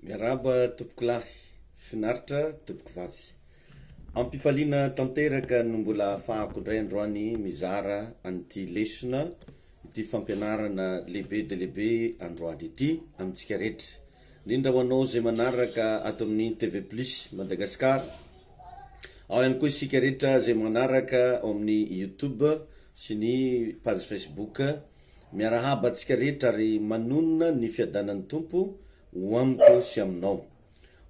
Miarahaba tompokolahy, finaritra tompokovavy. Am-pifaliana tanteraka no mbola ahafahako indray androany mizara an'ity lesona, ity fampianarana lehibe dia lehibe androany ity amintsika rehetra. Indrindra ho anao izay manaraka ato amin'ny TV Plus Madagascar, ao ihany koa isika rehetra izay manaraka ao amin'ny YouTube sy ny page Facebook. Miarahaba antsika rehetra ary manonona ny fiadanan'ny Tompo ho amiko sy aminao.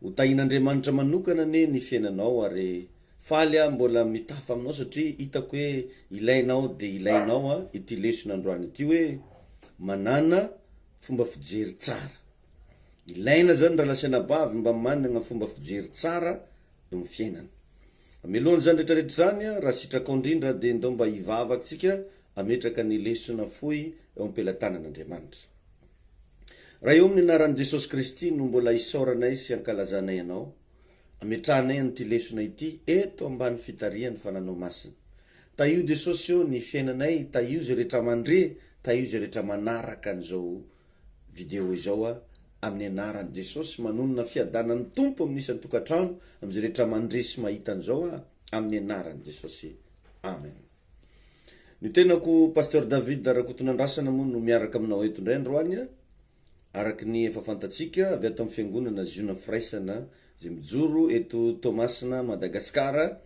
Ho tahian'Andriamanitra manokana anie ny fiainanao ary faly aho mbola mitafa aminao satria hitako hoe ilainao dia ilainao ity lesona androany ity hoe manàna fomba fijery tsara. Ilaina zany rahalahy sy anabavy mba managna fomba fijery tsara eo amin'ny fiainana. Mialohan'izany rehetrarehetra izany, raha sitrakao indrindra dia ndao mba hivavaka tsika hametraka ny lesona fohy eo am-pelatanan'Andriamanitra. Ray ô amin'ny anaran'i Jesosy Kristy no mbola isaoranay sy ankalazanay Anao, ametrahanay an'ity lesona ity eto ambany fitarihan'ny Fananao Masina. Tahio Jesosy ô ny fiainanay, tahio izay rehetra mandre, tahio izay rehetra manaraka an'izao video izao aho amin'ny anaran'i Jesosy, manonona fiadanan'ny Tompo amin'ny isan-tokantrano, amin'izay rehetra mandre sy mahita an'izao aho amin'ny anaran'i Jesosy. Amen. Ny tenako Pasteur David Rakotonandrasana moa no miaraka aminao eto indray androany, araka ny efa fantatsika, avy ato amin'ny fiangonana Ziona Firaisana izay mijoro eto Toamasina, Madagasikara,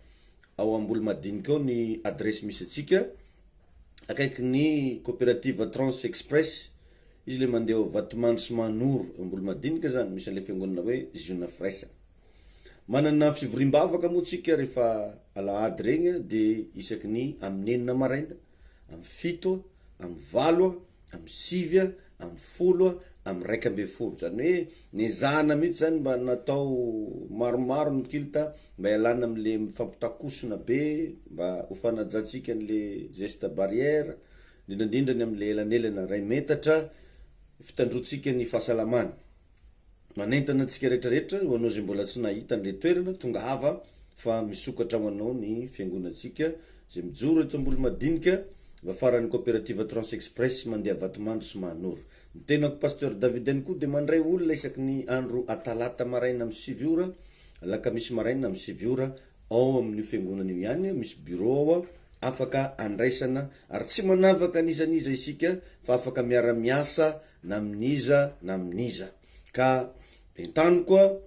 ao Ambolomadinika ao ny adiresy misy antsika. Akaikin'ny coopérative Trans Express, izy le mandeha ao Vatomandry sy Mahanoro, eo Ambolomadinika zany, misy an'le fiangonana hoe Ziona Firaisana. Manana fivoriam-bavaka moa tsika rehefa alahady regny de isaky ny amin'ny enina maraina, amin'ny fito, amin'ny valo, amin'ny sivy, amin'ny folo, amin'ny 11. Zany hoe nezahana mihitsy zany mba natao maromaro ny culte mba hialana amle mifampitakosona be, mba ho fanajantsika an'le geste barrière, indrindra indrindra ny amle elanelana iray metatra, fitandroantsika ny fahasalamana. Manentana antsika rehetra rehetra, ho anao izay mbola tsy nahita an'ilay toerana, tongava fa misokatra ho anao ny fiangonantsika izay mijoro eto Ambolomadinika, vafaran'ny coopérative Trans Express mandeha Vatomandry sy Mahanoro. Ny tenako Pasteur David ihany koa dia mandray olona isaky ny andro atalata maraina amin'ny sivy ora, alakamisy maraina amin'ny sivy ora ao amin'io fiangonana io ihany, misy bureau ao afaka andraisana ary tsy manavaka an'iza n'iza isika fa afaka miara-miasa na amin'iza na amin'iza. Ka entano koa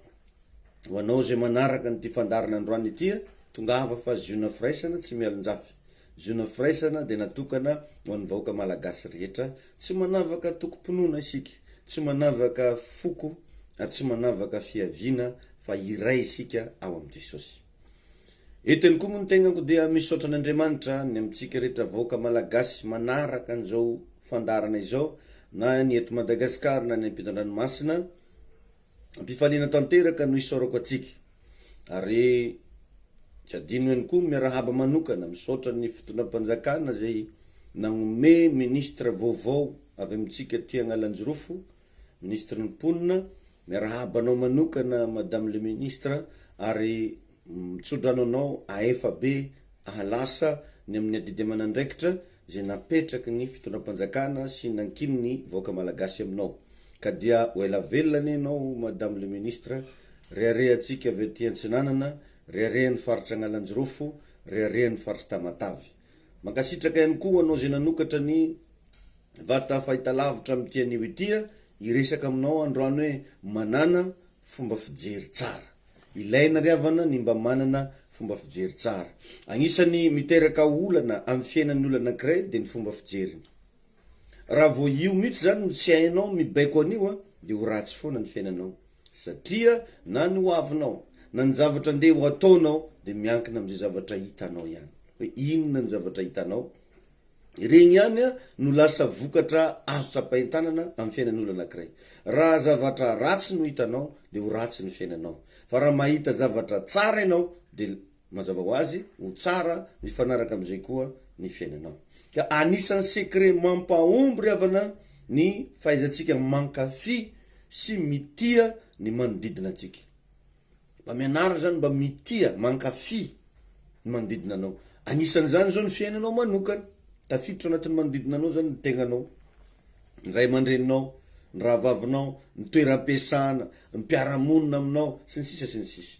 ho anao izay manaraka an'ity fandaharana androany ity, tongava fa ziona firaisana tsy mialonjafy. Ziona firaisana dia natokana ho an'ny vahoaka malagasy rehetra, tsy manavaka antokom-pinoana isika, tsy manavaka foko ary tsy manavaka fiaviana fa iray isika ao amin'i Jesosy. Eto ihany koa moa ny tegnako dia misaotra an'Andriamanitra ny amintsika rehetra vahoaka malagasy manaraka an'izao fandaharana izao na ny eto Madagascar na ny ampitan-dranomasina. Ampifaliana tanteraka no isaorako antsika ary tsy adino ihany koa miarahaba manokana misaotra ny fitondram-panjakana izay nagnome ministre vaovao avy amintsika aty Agnalanjirofo Minisitry ny mponina, miarahaba anao manokana Madame le Ministre ary mitsodrano anao ahefa be ahalasa ny amin'ny adidy aman'andraikitra izay napetraky ny fitondram-panjakana sy nankinin'ny vahoaka malagasy aminao. Ka dia ho ela velona anie ianao Madame le Ministre, reharehantsika avy aty Antsinanana, reharehan'ny faritra Agnalanjirofo, reharehan'ny faritra Tamatave. Mankasitraka ihany koa ho anao izay nanokatra ny Vata fahitalavitra amin'ity anio ity hiresaka aminao androany hoe manàna fomba fijery tsara. Ilaina ry havana ny mba manana fomba fijery tsara. Agnisan'ny miteraka olana amin'ny fiainan'ny olona anankiray dia ny fomba fijeriny. Raha vao io mihitsy zany no tsy hainao mibaiko an'io dia ho ratsy foana ny fiainanao satria na ny ho avinao na ny zavatra ndeha ho ataonao dia miankina amin'izay zavatra hitanao ihany. Hoe inona ny zavatra hitanao Ireny ihany no lasa vokatra azo tsapain-tanana amin'ny fiainan'olona anankiray. Raha zavatra ratsy no hitanao dia ho ratsy ny fiainanao. Fa raha mahita zavatra tsara ianao dia mazava ho azy ho tsara mifanaraka amin'izay koa ny fiainanao. Ka anisan'ny secret mampahomby ry havana ny fahaizantsika mankafy sy mitia ny manodidina antsika. Mba mianara zany mba mitia, mankafy ny manodidina anao. Anisan'izany zao ny fiainanao manokana. Tafiditra ao anatin'ny manodidina anao zany ny tegnanao, ny ray aman-dreninao, ny rahavavinao, ny toeram-piasana, ny mpiara-monina aminao, sy ny sisa sy ny sisa.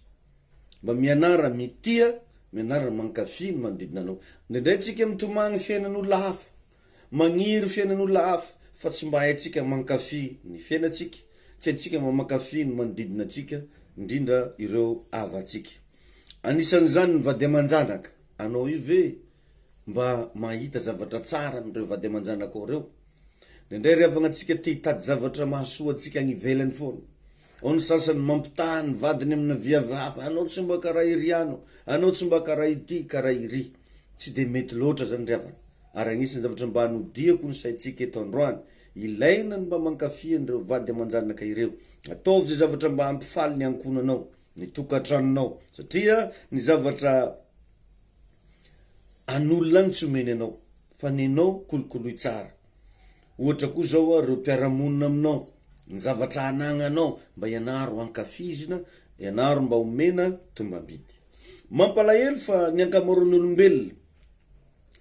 Mba mianara mitia, mianara mankafy ny manodidina anao. Indraindray tsika mitomagny fiainan'olona hafa, magniry fiainan'olona hafa, fa tsy mba haintsika mankafy ny fiainantsika, tsy haintsika mba mankafy ny manodidina antsika, indrindra ireo havantsika. Anisan'izany ny vady aman-janaka. Anao io ve mba mahita zavatra tsara amin'ireo vady aman-janakao ireo? Indraindray ry havagna antsika te hitady zavatra mahasoa antsika agny ivelany foana. Ao ny sasany mampitaha ny vadiny amina viavy hafa, anao tsy mba karaha iry ano, anao tsy mba karaha ity, karaha iry. Tsy dia mety loatra zany ry havana. Ary agnisan'ny zavatra mba hanodiako ny saintsika eto androany, ilaina ny mba mankafy an'ireo vady aman-janaka ireo. Ataovy izay zavatra mba hampifaly ny ankohonanao, ny tokantranonao, satria ny zavatra An'olona any tsy omeny anao fa nenao kolokoloy tsara. Ohatra koa zao a, reo mpiara-monina aminao, ny zavatra anagnanao mba ianaro ankafizina, ianaro mba omena tombam-bidy. Mampalahelo fa ny ankamaroan'ny olombelona,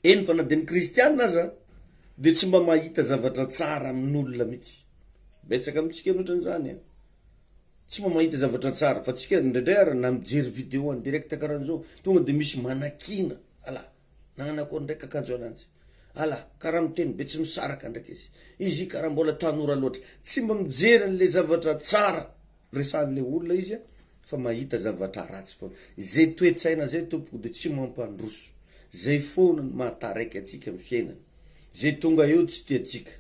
eny fa na dia ny kristiana aza dia tsy mba mahita zavatra tsara amin'olona mihitsy. Betsaka amintsika ny ohatran'izany an. Tsy mba mahita zavatra tsara fa tsika indraindray ary na mijery video en direct karan'izao tonga de misy manakiana ala nagnano akory ndraiky akanjo ananjy ala karaha miteny be tsy misaraka ndraiky izy izy karaha mbola tanora loatra tsy mba mijery an'le zavatra tsara resahan'le olona izy fa mahita zavatra ratsy foana zay toe-tsaina zay tompoko de tsy mampandroso zay foana no mahataraiky antsika amin'ny fiainana Zay tonga eo tsy tiantsika.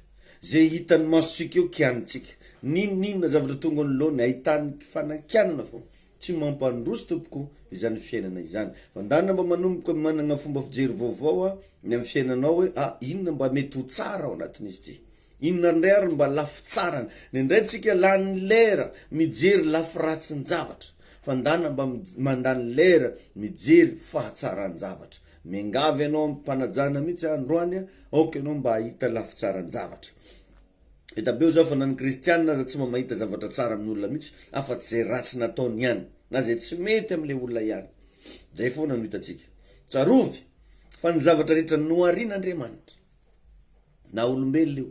Zay hitan'ny masontsika eo kianintsika. N'inon'inona zavatra tonga anoloany ahitany fanankianana foana. Tsy mampandroso tompoko izany fiainana izany. Fa ndana mba manomboka manana fomba fijery vaovao a ny amin'ny fiainanao hoe ah inona mba mety ho tsara ao anatin'izy ity. Inona indray ary no mba lafy tsarany. Indraindray tsika lany lera mijery lafy ratsin-javatra. Fa ndana mba mandany lera mijery fahatsaran-javatra. Miangavy anao amim-panajana mihitsy aho androany, aoka ianao mba hahita lafy tsaran-javatra. Hita be zao fa na ny kristianina aza tsy mba mahita zavatra tsara amin'ny olona mihitsy afa-tsy izay ratsy nataony ihany na izay tsy mety amin'ilay olona ihany. Izay foana no hitantsika. Tsarovy fa ny zavatra rehetra noharian'Andriamanitra, na olombelona io,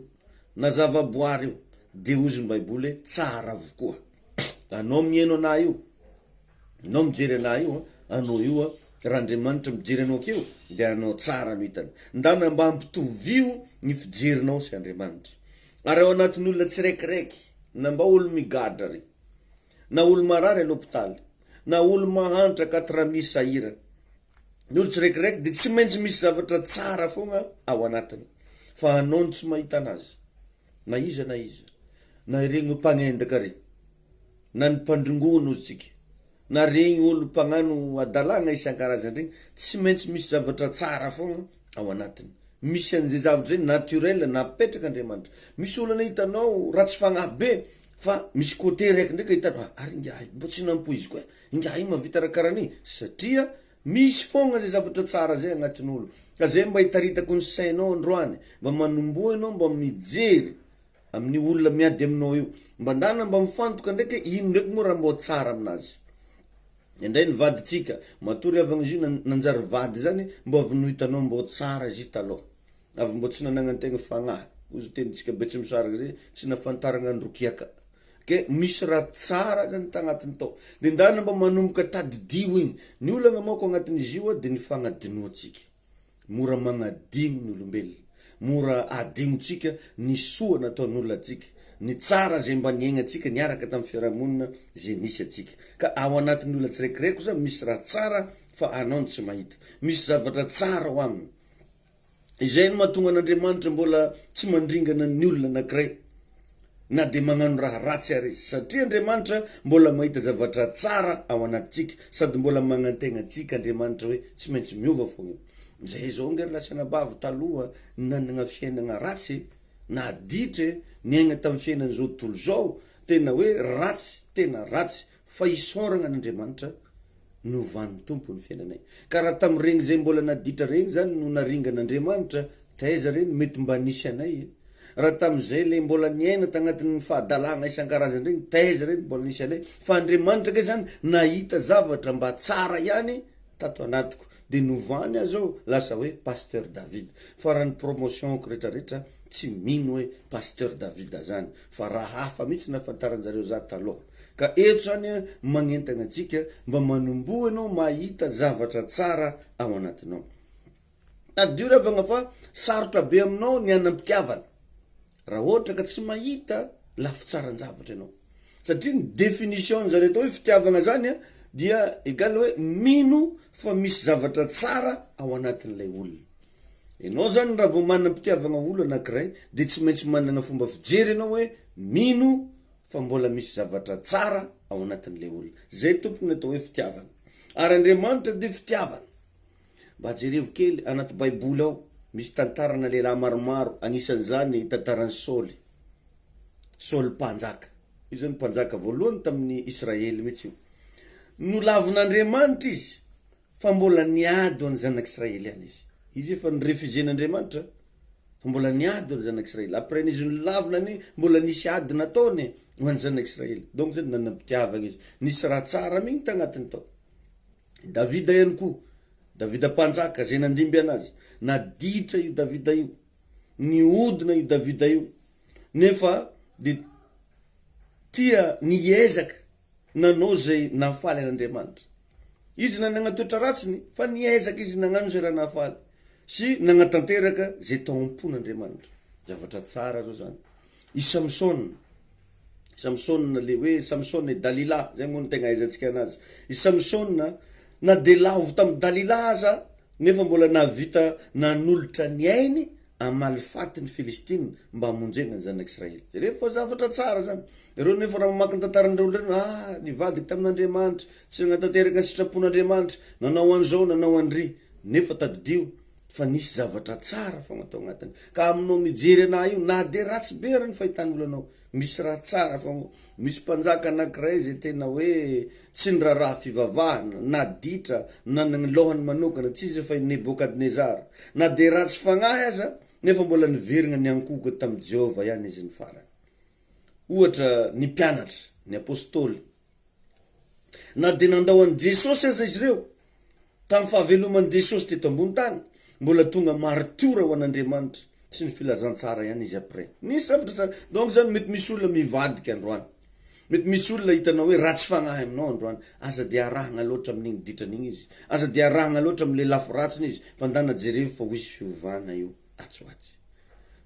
na zavaboary io, dia hozy ny Baiboly hoe tsara avokoa. Anao mihaino anah io, anao mijery anah io, anao io an, raha Andriamanitra mijery anao akeo dia anao tsara no hitany. Ndana mba ampitovio ny fijerinao sy Andriamanitra. Ary ao anatin'ny olona tsiraikiraiky, na mba olo migadra re, na olo marary à l'hôpital, na olo mahantra katrami sahirana, Ny olo tsiraikiraiky dia tsy maintsy misy zavatra tsara foagna ao anatiny fa anao no tsy mahita anazy na iza na iza na iregny mpagnendaka regny na ny mpandrongono ozy tsika na regny olo mpagnano adalagna isan-karazany regny tsy maintsy misy zavatra tsara foagna ao anatiny misy an'izay zavatra zay naturel napetraka Andriamanitra misy olona hitanao ratsy fagnahy be fa misy côté raiky ndraiky hitanao ary ingahy mbô tsy nampoiziko e Ingahy mahavita raha karaha an'igny satria misy foagna zay zavatra tsara zay agnatin'olo ka zay mba itaritako ny sainao androany mba manomboha enao mba mijery amin'ny olona miady aminao io mba ndana mba mifantoka ndraiky hoe ino ndraiky moa raha mbô tsara aminazy indray ny vadintsika matoa ry havagna izy io nanjary vady zany mbô avy nohitanao mbô tsara izy io taloha avy mbô tsy nanagnantegna fagnahy hozy tenintsika betsimisaraka zay tsy nafantaragna androkiaka Ke misy raha tsara zany tagnatiny tao. De ndana mba manomboka tadidio igny. Ny olagna manko agnatin'izy io de ny fagnadinoantsika. Mora magnadigno ny olombelona. Mora adinotsika ny soa nataon'olona antsika. Ny tsara zay mba niaignantsika niaraka tamin'ny fiarahamonina zay nisy antsika. Ka ao anatin'ny olona tsiraikiraiky zany misy raha tsara fa anao no tsy mahita. Misy zavatra tsara ao aminy. Izay no mahatonga an'Andriamanitra mbola tsy mandringana ny olona anankiray na dia magnano raha ratsy ary izy, satria Andriamanitra mbola mahita zavatra tsara ao anatintsika, sady mbola magnantegna antsika Andriamanitra hoe tsy maintsy miova fogna io. Zahay zao ange ry lahy sy anabavy taloha nanagna fiainagna ratsy e, naditra e, niaigna tamin'ny fiainan'izao tontolo izao, tena hoe ratsy, tena ratsy, fa isaoragna an'Andriamanitra Novan'ny Tompo ny fiainanay. Ka raha tamin'iregny zay mbola naditra regny zany no naringan'Andriamanitra, taiza re no mety mba nisy anay e? Raha tamin'izay le mbola niaina tagnatin'ny fahadalagna isan-karazany regny, taiza re no mbola nisy anay? Fa Andriamanitra kay zany nahita zavatra mba tsara ihany tato anatiko. De novany aho zao lasa hoe Pasteur David. Fa raha ny promotion-ko retraretra tsy mino hoe Pasteur David zany fa raha hafa mihitsy nahafantaran-jareo za taloha. Ka eto zany an magnentagna antsika mba manomboha enao mahita zavatra tsara ao anatinao. Tadidio ry havagna fa sarotra be aminao ny hanam-pitiavana raha ohatra ka tsy mahita lafitsaran-javatra ianao. Satria ny définition n'izany atao hoe fitiavagna zany an dia égal hoe mino fa misy zavatra tsara ao anatin'ilay olona. Ianao zany raha vao manam-pitiavagna olo anakiray dia tsy maintsy managna fomba fijery ianao hoe mino fa mbola misy zavatra tsara ao anatin'ilay olona. Zay tompoko ny atao hoe fitiavana. Ary Andriamanitra dia fitiavana. Mba jerevo kely anaty baiboly ao, misy tantarana lehilahy maromaro, anisan'izany tantaran'i Saoly, Saoly mpanjaka. Io zany mpanjaka voalohany tamin'ny Israely mihitsy io. Nolavin'Andriamanitra izy fa mbola niady ho an'ny zanak'Israely ihany izy. Izy efa ni-refuser-n'Andriamanitra fa mbola niady ho an'ny zanak'Israely. Après n'izy nolavina anie mbola nisy ady nataony ho an'ny zanak'Israely. Donc zany nanam-pitiavagna izy. Nisy raha tsara mihitsy tagnatiny tao. I Davida ihany koa, Davida mpanjaka izay nandimby anazy, naditra io Davida io, nihodina io Davida io, nefa dia tia niezaka nanao izay nahafaly an'Andriamanitra. Izy nanana toetra ratsiny fa niezaka izy nagnano izay raha nahafaly sy nagnatanteraka izay tao am-pon'Andriamanitra. Zavatra tsara zao zany. I Samsona, Samsona le hoe Samsona et Dalila, zay moa no tegna ahaizantsika anazy. I Samsona na de lavo tamin'i Dalila aza nefa mbola nahavita nanolotra ny ainy hamaly faty ny Filistina mba hamonjena ny zanak'Israely. Jereo fa zavatra tsara zany. Ireo nefa raha mamaky ny tantaran'ireo olona ireo, ah nivadika tamin'Andriamanitra, tsy nanatanteraka ny sitrapon'Andriamanitra, nanao an'izao, nanao an'ry. Nefa tadidio fa nisy zavatra tsara foagna tao agnatiny. Ka aminao mijery anah io, na de ratsy be ary ny fahitan'olo anao, misy raha tsara foagna. Misy mpanjaka anakiray zay tena hoe tsy niraharaha fivavahana, na ditra, nanagny lôhany manokana, tsy iza fa i Nebokadnezara. Na de ratsy fagnahy aza, nefa mbola niverigna niankohoka tamin'i Jehovah ihany izy ny farany. Ohatra, ny mpianatra, ny apôstôly. Na dia nandao an'i Jesosy aza izy ireo, tamin'ny fahaveloman'i Jesosy teto ambony tany, mbola tonga maritiora ho an'Andriamanitra sy ny filazantsara ihany izy après. Nisy zavatra tsara. Donc zany mety misy olona mivadika androany. Mety misy olona hitanao hoe ratsy fagnahy aminao androany. Aza dia arahagna loatra amin'igny ditrany igny izy. Aza dia arahagna loatra amin'le lafy ratsiny izy fa ndana jerevo fa ho hisy fiovana io atsy ho atsy.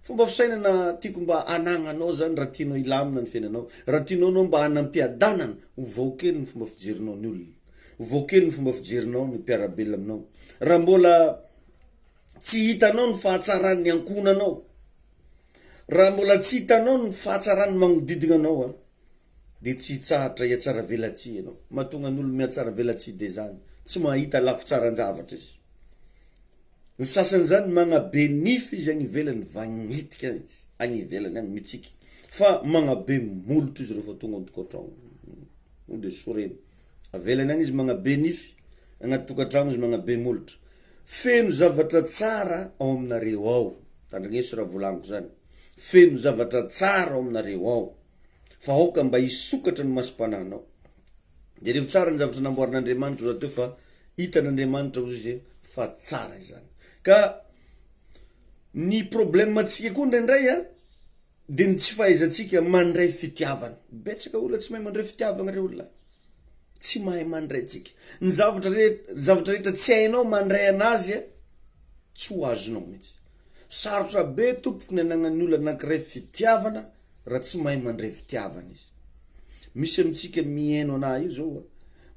Fomba fisainana tiako mba anagnanao zany raha tianao hilamina ny fiainanao, raha tianao anao mba hanam-piadanana, ovao kely ny fomba fijerinao ny olona, ovao kely ny fomba fijerinao ny mpiara-belona aminao. Raha mbola tsy hitanao ny fahatsaran'ny ankohonanao, raha mbola tsy hitanao ny fahatsaran'ny magnodidina anao an, de tsy hitsahatra hihatsaravelatsihy ianao. Mahatonga ny olona mihatsaravelatsihy de zany, tsy mahita lafitsaran-javatra izy. Ny sasany zany magnabe nify izy agny ivelany vagnitika izy agny ivelany agny mitsiky fa magnabe molotra izy refa tonga an-tokantragno tonga de sorena avelany agny izy magnabe nify agnaty tokantragno izy magnabe molotra feno zavatra tsara ao aminareo ao tandrigneso raha volagniko zany feno zavatra tsara ao aminareo ao fa aoka mba hisokatra ny masom-panahinao Jereo tsara ny zavatra namboarin'Andriamanitra rahateo fa hitan'Andriamanitra hozy izy fa tsara izany. Ka ny problème antsika koa indraindray a de ny tsy fahaizantsika mandray fitiavana. Betsaka olona tsy mahay mandray fitiavana re olona. Tsy mahay mandray tsika. Ny zavatra rehetra zavatra rehetra tsy hainao mandray anazy a tsy ho azonao mihitsy. Sarotra be tompoko ny anagnan'ny olona anankiray fitiavana raha tsy mahay mandray fitiavana izy. Misy amintsika mihaino anah io zao a,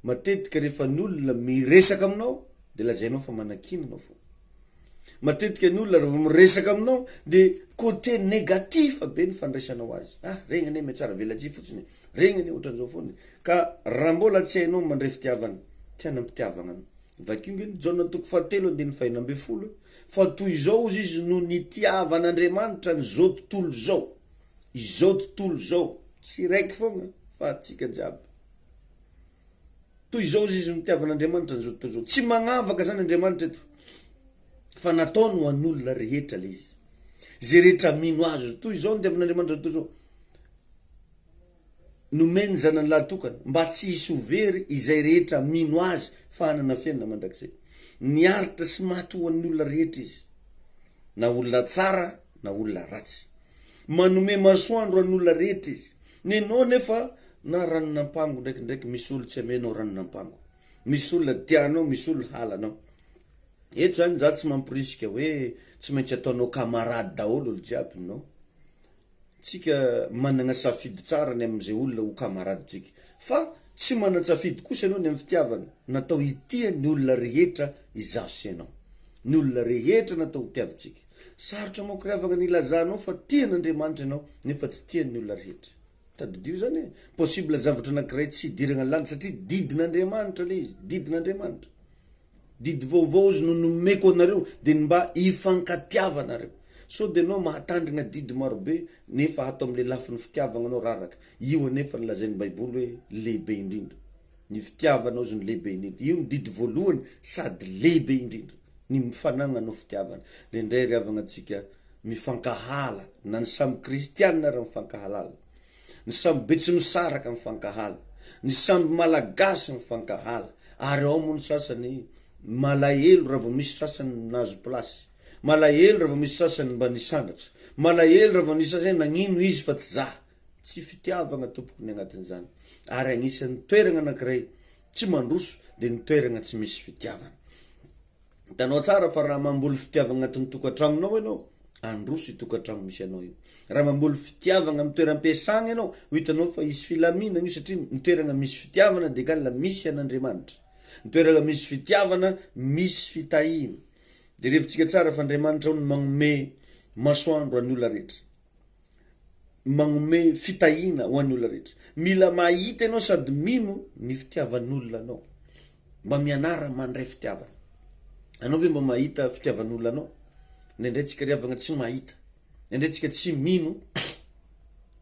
matetika rehefa ny olona miresaka aminao de lazainao fa manakiana anao foana. Matetika ny olona rehefa miresaka aminao de côté négatif be ny fandraisanao azy. Ah, regny anie mihatsara velatsihy fotsiny e, regny anie ohatran'izao foana e. Ka raha mbola tsy hainao ny mandray fitiavana, tsy hanam-pitiavagna anao. Vakio nge ny Jaona toko fahatelo andininy fahenina ambinifolo e. Fa toy izao hozy izy no nitiavan'Andriamanitra an'izao tontolo izao, izao tontolo izao, tsy raiky foagna fa antsika jiaby. Toy izao hozy izy no nitiavan'Andriamanitra an'izao tontolo izao. Tsy magnavaka zany Andriamanitra eto, fa nataony ho an'olona rehetra le izy. Zay rehetra mino azy, toy izao no nitiavan'Andriamanitra an'izao tontolo izao. Nomeny ny Zanany lahy tokana, mba tsy hisy ho very izay rehetra mino Azy fa hanana fiainana mandrakizay. Niaritra sy maty ho an'ny olona rehetra Izy, na olona tsara na olona ratsy. Manome masoandro an'ny olona rehetra Izy. Nenao nefa na ranon'ampango ndraikindraiky misy olo tsy amenao ranon'ampango. Misy olona tianao, misy olona halanao. Eto zany za tsy mamporisika hoe tsy maintsy ataonao camarade daholo olo jiaby, non. Tsika managna safidy tsara ny amin'izay olona ho camarade-tsika. Fa tsy manan-tsafidy kosa ianao ny amin'ny fitiavana. Natao hitia ny olona rehetra izaho sy ianao. Ny olona rehetra natao ho tiavintsika. Sarotra manko ry havagna ny hilazanao fa tian'Andriamanitra ianao nefa tsy tian'ny olona rehetra. Tadidio zany e! Possible zavatra anankiray tsy hidiragna lanitra satria didin'Andriamanitra le izy, didin'Andriamanitra. Didy vaovao ozy no nomeko anareo dia ny mba hifankatiavanareo. Sao dia anao mahatandrina didy marobe nefa ato amin'ilay lafiny fitiavagna anao raraka. Io anefa no lazain'ny baiboly hoe lehibe indrindra. Ny fitiavana ozy no lehibe indrindra. Io no didy voalohany sady lehibe indrindra. Ny mifanagnanao fitiavana. Indraindray ry havagna tsika mifankahala na ny samy kristianina ary mifankahalala. Ny samy betsimisaraka mifankahala. Ny samy malagasy mifankahala. Ary ao moa ny sasany malahelo raha vao misy sasany nahazo place, malahelo raha vao misy sasany mba nisandratra, malahelo raha vao nisy sasany hoe nagnino izy fa tsy za. Tsy fitiavagna tompoko ny agnatin'izany. Ary agnisan'ny toeragna anakiray tsy mandroso dia ny toeragna tsy misy fitiavagna. Hitanao tsara fa raha mamboly fitiavagna agnatin'ny tokantragnonao ianao, handroso io tokantragno misy anao io. Raha mamboly fitiavagna amin'ny toeram-piasagna ianao, ho hitanao fa hisy filaminagna io satria ny toeragna misy fitiavana dia egal misy an'Andriamanitra. Ny toeragna misy fitiavana misy fitahiana. Jerevintsika tsara fa Andriamanitra hono magnome masoandro an'ny olona rehetra. Magnomey fitahiana ho an'ny olona rehetra. Mila mahita ianao sady mino ny fitiavan'olona anao. Mba mianara mandray fitiavana. Anao ve mba mahita fitiavan'olona anao? Indraindray tsika ry havagna tsy mahita. Indraindray tsika tsy mino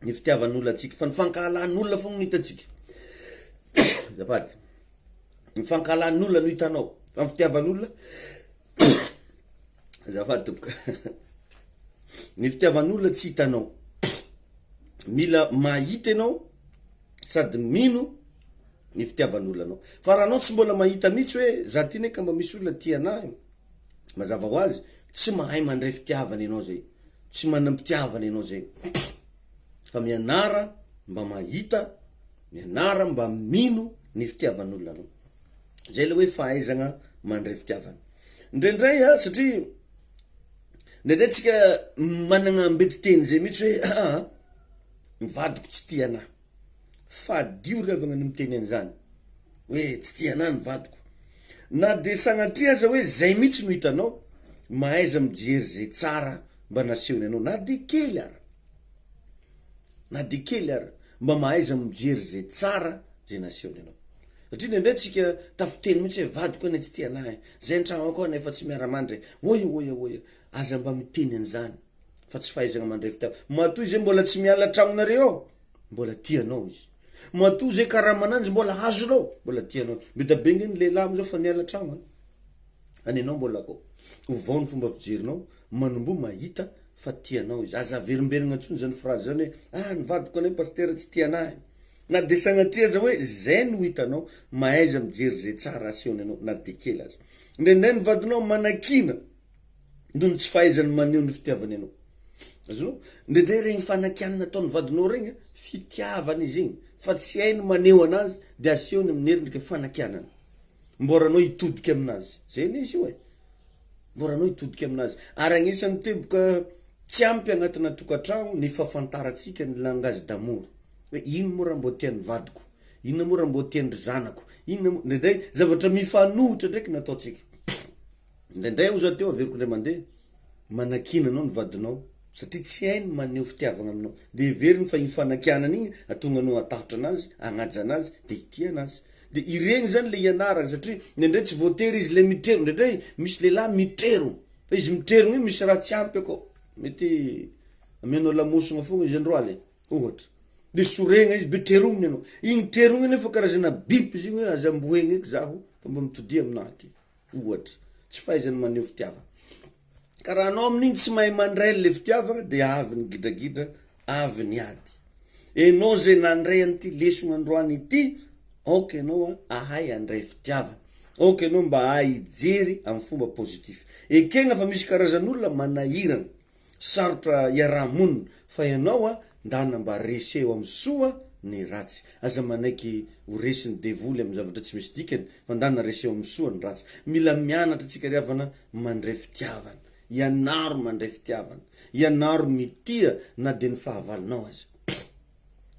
ny fitiavan'olona antsika fa ny fankahalan'olona foagna no hitantsika. Azafady. Ny fankahalan'olona no hitanao fa ny fitiavan'olona Azafady tompoko. Ny fitiavan'olona tsy hitanao. Mila mahita ianao sady mino ny fitiavan'olona anao. Fa raha anao tsy mbola mahita mihitsy hoe za ty ne ka mba misy olona tia anahy, mazava ho azy tsy mahay mandray fitiavana ianao zay. Tsy manam-pitiavana ianao zay. Fa mianara mba mahita, mianara mba mino ny fitiavan'olona anao. Zay le hoe fahaizagna mandray fitiavana. Indraindray a, satria indraindray tsika managna ambetiteny zay mihitsy hoe aa ny vadiko tsy tia anah, fadio ry havagna ny miteny an'izany hoe tsy tia anah ny vadiko, na de sagnatria aza hoe zay mihitsy no hitanao, mahaiza mijery zay tsara mba nasehony anao na de kely ara, na de kely ara, mba mahaiza mijery zay tsara zay nasehony anao. Satria indraindray tsika tafiteny mihitsy hoe vadiko anie tsy tia anah e, zay an-tragno ao koa nefa tsy miara-mandry e, oia oia oia, aza mba miteny an'izany fa tsy fahaizagna mandray fitiavana, matoa izy mbola tsy miala an-tragnonareo ao mbola tia anao izy, matoa zay karamananjy mbola azonao mbola tia anao, be da be nge ny lehilahy amizao fa miala an-tragno an, any anao mbola akao, ovao ny fomba fijerinao, manomboha mahita fa tia anao izy, aza averimberigna intsony zany phrase zany hoe ah ny vadiko anie pasitera tsy tia anah e. Na dia sanatria aza hoe zay no hitanao, mahaiza mijery zay tsara asehony anao na dia kely aza. Indraindray ny vadinao manakiana noho ny tsy fahaizany maneho ny fitiavany anao. Azonao? Indraindray regny fanakianana ataon'ny vadinao regny, fitiavana izy igny, fa tsy hainy maneho anazy de asehony amin'ny heriny fanakianana. Mbôra anao hitodika aminazy. Zay anie izy io e. Mbôra anao hitodika aminazy. Ary agnisan'ny teboka tsy ampy agnatina tokantragno ny fahafantarantsika ny langage d'amour. Hoe ino moa raha mbô tian'ny vadiko? Inona moa raha mbô tian-dry zanako? Inona moa, indraindray zavatra mifanohitra ndraiky ny ataontsika. Indraindray hoy za teo, averiko indray mandeha, manakiana anao ny vadinao satria tsy hainy maneho fitiavagna aminao. De heveriny fa iny fanakianana igny ahatonga anao hatahotra anazy, hagnaja anazy, de hitia anazy. De iregny zany le ianaragna satria indraindray tsy voatery izy le mitrero, indraindray misy lehilahy mitrero, fa izy mitrerogno igny misy raha tsy ampy akao, mety amianao lamosina fogna izy androany e. Ohatra, de soregna izy be trerominy anao, igny trerogno igny nefa karazana bip izy igny hoe aza amboegna eky zaho fa mba mitodia aminahy aty, ohatra, tsy fahaizany maneho fitiavana, ka raha anao amin'igny tsy mahay mandray le fitiavagna de avy ny gidragidra, avy ny ady, enao zay nandray an'ity lesogna androany ity, aoka enao ahay handray fitiavana. Aoka ianao mba hahay hijery amin'ny fomba positif. Ekena fa misy karazan'olona manahirana, sarotra iaraha-monina, fa ianao a, ndana mba reseho amin'ny soa ny ratsy. Aza manaiky ho resin'ny devoly amin'ny zavatra tsy misy dikany, fa ndana reseho amin'ny soa ny ratsy. Mila mianatra tsika ry havana mandray fitiavana. Ianaro mandray fitiavana. Ianaro mitia na dia ny fahavalonao aza.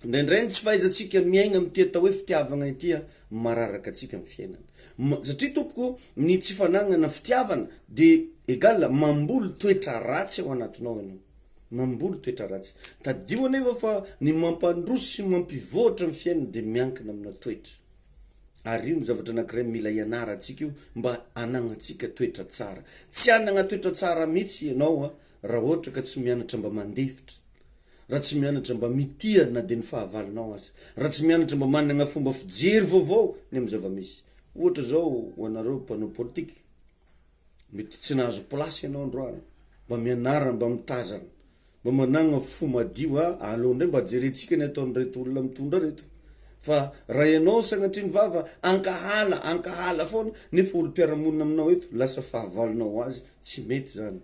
Indraindray ny tsy fahaizantsika miaina amin'ity atao hoe fitiavagna ity mararaka antsika amin'ny fiainana. Satria tompoko ny tsy fanagnana fitiavana de egal mamboly toetra ratsy ao anatinao ianao. Mamboly toetra ratsy. Tadidio anefa fa ny mampandroso sy mampivoatra ny fiainana de miankina amina toetra. Ary io no zavatra anankiray mila ianarantsika io mba hanagnantsika toetra tsara. Tsy hanagna toetra tsara mihitsy ianao raha ohatra ka tsy mianatra mba mandefitra. Raha tsy mianatra mba mitia na dia ny fahavalonao aza. Raha tsy mianatra mba manana fomba fijery vaovao ny amin'ny zava-misy. Ohatra izao ho anareo mpanao politika, mety tsy nahazo place ianao androany, mba mianara mba mitazana, mba managna fo madio a, aleo indray mba jerentsika ny ataon'ireto olona mitondra reto. Fa raha ianao sanatria ny vava ankahala, ankahala foana, nefa olom-piarahamonina aminao eto lasa fahavalonao ho azy, tsy mety izany.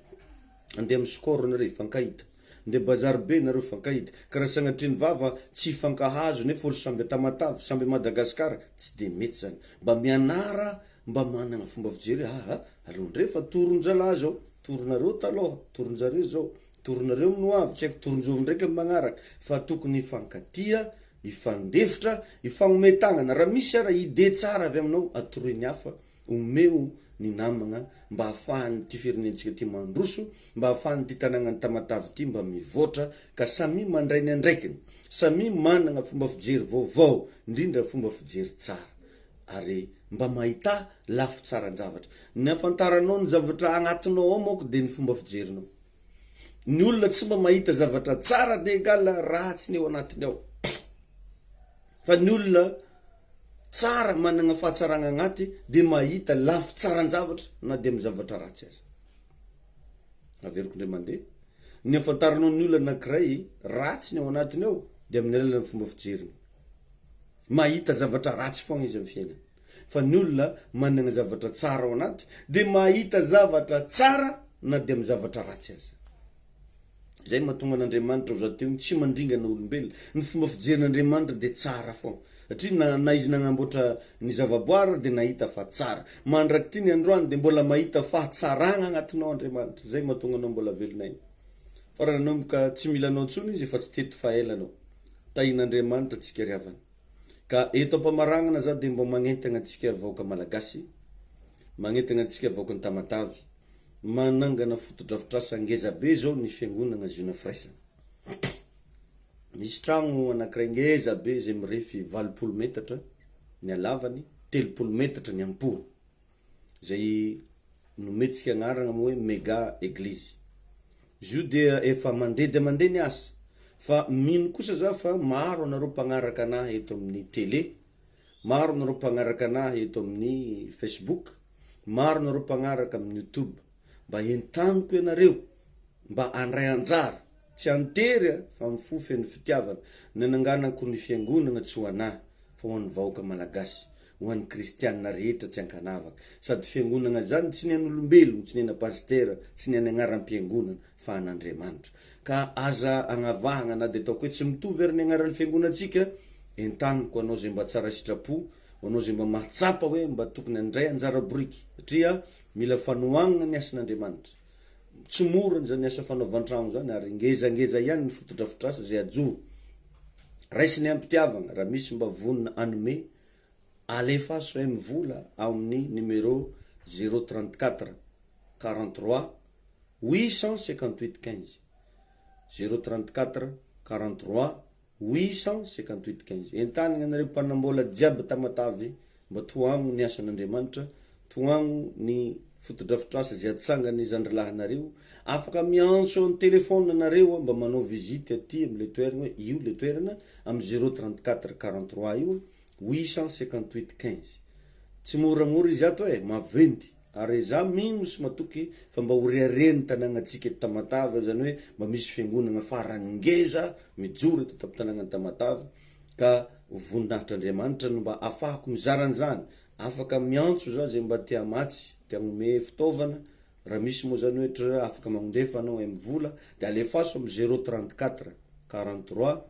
Andeha amin'ny score nareo hifankahita. Ndeha bazary be nareo hifankahita. Ka raha sagnatria ny vava tsy hifankahazo nefa olo samby a Tamatave, samby a Madagascar, tsy de mety zany. Mba mianara mba managna fomba fijery hoe aa aleo ndray fa toron-jalahy zao, toronareo taloha, toron-jareo zao, toronareo amin'ny ho avy, tsy haiko toron-jovy ndraiky amin'ny magnaraka fa tokony hifankatia, hifandefitra, hifagnome tagnana. Raha misy ara idée tsara avy aminao atoroy ny hafa Omeo ny namagna mba ahafahan'ity firenentsika ity mandroso, mba ahafahan'ity tanagnan'i Tamatave ity mba mivoatra ka samia mandray ny andraikiny, samia managna fomba fijery vaovao, indrindra fomba fijery tsara ary mba mahità lafy tsaran-javatra. Ny ahafantaranao ny zavatra agnatinao ao manko dia ny fomba fijerinao. Ny olona tsy mba mahita zavatra tsara dia egal ratsy ny ao anatiny ao. Fa ny olona tsara managna fahatsaragna agnaty de mahita lafy tsaran-javatra na de amy zavatra ratsy aza. Averiko indray mandeha, ny ahafantaranao ny olona anakiray ratsy ny ao anatiny ao de amin'ny alalan'ny fomba fijeriny. Mahita zavatra ratsy foagna izy amy fiainany. Fa ny olona managna zavatra tsara ao anaty de mahita zavatra tsara na de amy zavatra ratsy aza. Izay no mahatonga an'Andriamanitra ho za teo tsy mandringana olombelona. Ny fomba fijerin'Andriamanitra dia tsara foana. Satria na na izy nagnamboatra ny zavaboary dia nahita fa tsara. Mandrak'ity ny androany dia mbola mahita fahatsaragna agnatinao Andriamanitra. Izay mahatonga anao mbola velon'aina. Fa raha nanomboka tsy mila anao intsony izy efa tsy teto fa ela anao. Tahin'Andriamanitra tsika ry havana. Ka eto am-pamaragnana za dia mbo magnentagna antsika vahoaka Malagasy, magnentagna antsika vahoakan'i Tamatave, Manangana fotodrafitrasa ngeza be zao ny fiangonagna Ziona Firaisana. Misy tragno anakiray ngeza be zay mirefy 80 metatra ny halavany, 30 metatra ny ampohony, zay nometsika agnaragna moa hoe Mega Eglise. Izy io dia efa mandeha dia mandeha ny asa, fa mino kosa za fa maro anareo mpagnaraka anahy eto amin'ny tele, Maro nareo mpagnaraka anahy eto amin'ny Facebook, maro nareo mpagnaraka amin'ny YouTube, mba entaniko ianareo mba handray anjara, tsy an-tery a, fa amin'ny fo feno fitiavana, nananganako ny fiangonagna tsy ho anahy fa ho an'ny vahoaka malagasy, ho an'ny kristianina rehetra tsy ankanavaka, sady fiangonagna zany tsy ny an'olombelogno, tsy ny ana pasitera, tsy ny an'ny agnaram-piangonana fa an'Andriamanitra. Ka aza agnavahagna na dia ataoko hoe tsy mitovy ary ny agnaran'ny fiangonantsika, entaniko anao izay mba tsara sitrapo, ho anao izay mba mahatsapa hoe mba tokony handray anjara boriky, satria mila fanohagnana ny asan'Andriamanitra. Tsy mora izany asa fanaovan-tragno izany ary ngezangeza ihany ny fotodrafitrasa izay ajoro. Raisiny am-pitiavagna raha misy mba vonona hanome, alefaso MVola ao amin'ny numéro 034 43 858 15, 034 43 858 15. Entanigna anareo mpanambola jiaby Tamatave mba tohagno ny asan'Andriamanitra, tohagno ny fotodrafitrasa izay atsangan'ny zandrilahinareo. Afaka miantso an téléphone anareo mba manao visite aty amle toeragna hoe io le toerana am 034 43 io 858 15. Tsy moramora izy ato e, maventy. Ary za mino sy matoky fa mba ho reharehan'ny tanàgnantsika eto Tamatave zany hoe mba misy fiangonagna farany ngeza mijoro eto an-tampon-tanàgnan'i Tamatave ka ho voninahitr'Andriamanitra no mba afahako mizara an'izany. Afaka miantso za zay mba te hamatsy, te hagnome fitaovana, raha misy moa zany ohatra afaka magnondefa anao MVola de alefaso am zéro 34 43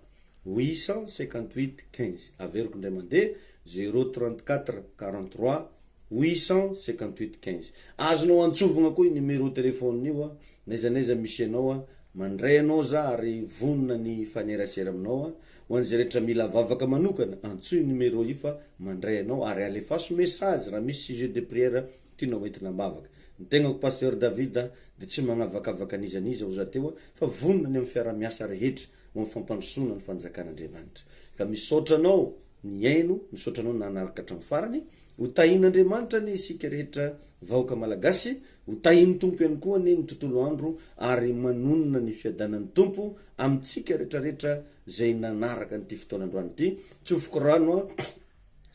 858 15, averiko indray mandeha zéro 34 43 858 15. Azonao antsovigna koa io numéro téléphone io a, n'aiza n'aiza misy anao a, mandray anao za ary vonona ny hifanerasera aminao a, ho an'izay rehetra mila vavaka manokana, antsoy io numéro io fa mandray anao ary alefaso message raha misy sujet de prière tianao entina am-bavaka. Ny tegnako Pasteur David dia tsy magnavakavaka n'iza n'iza ho za teo fa vonona ny amin'ny fiaraha-miasa rehetra ho amin'ny fampandrosoana ny fanjakan'Andriamanitra. Ka misaotra anao nihaino, misaotra anao nanaraka hatramin'ny farany. Ho tahin'Andriamanitra anie isika rehetra vahoaka Malagasy, ho tahin'ny Tompo ihany koa anie ny tontolo andro ary manonona ny fiadanan'ny Tompo amintsika rehetrarehetra izay nanaraka an'ity fotoana androany ity. Tsofiko rano aho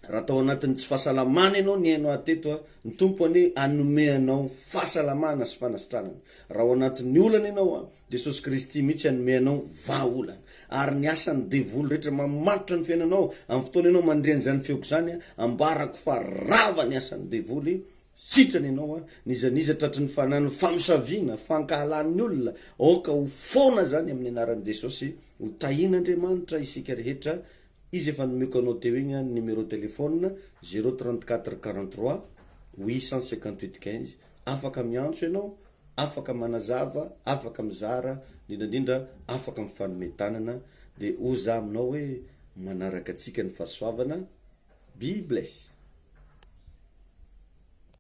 raha tao anatin'ny tsy fahasalamana ianao nihaino ahy teto a, ny Tompo anie hanome anao fahasalamana sy fanasitranana. Raha ao anatin'ny olana ianao a, Jesosy Kristy mihitsy hanome anao vahaolana. Ary ny asan'ny devoly rehetra mamatotra ny fiainanao, amin'ny fotoana ianao mandre an'izany feoko izany a, ambarako fa rava ny asan'ny devoly, sitrana ianao a, n'iza n'iza tratry ny fanan'ny famosaviana, fankahalan'ny olona, aoka ho foana izany amin'ny anaran'i Jesosy, ho tahian'Andriamanitra isika rehetra, Izy efa nomeko anao teo igny ny numéro téléphone zéro 34 43 858 15 afaka miantso ianao, afaka manazava, afaka mizara, indrindra indrindra afaka mifanome tanana de ho za aminao hoe manaraka antsika ny fahasoavana, be bless.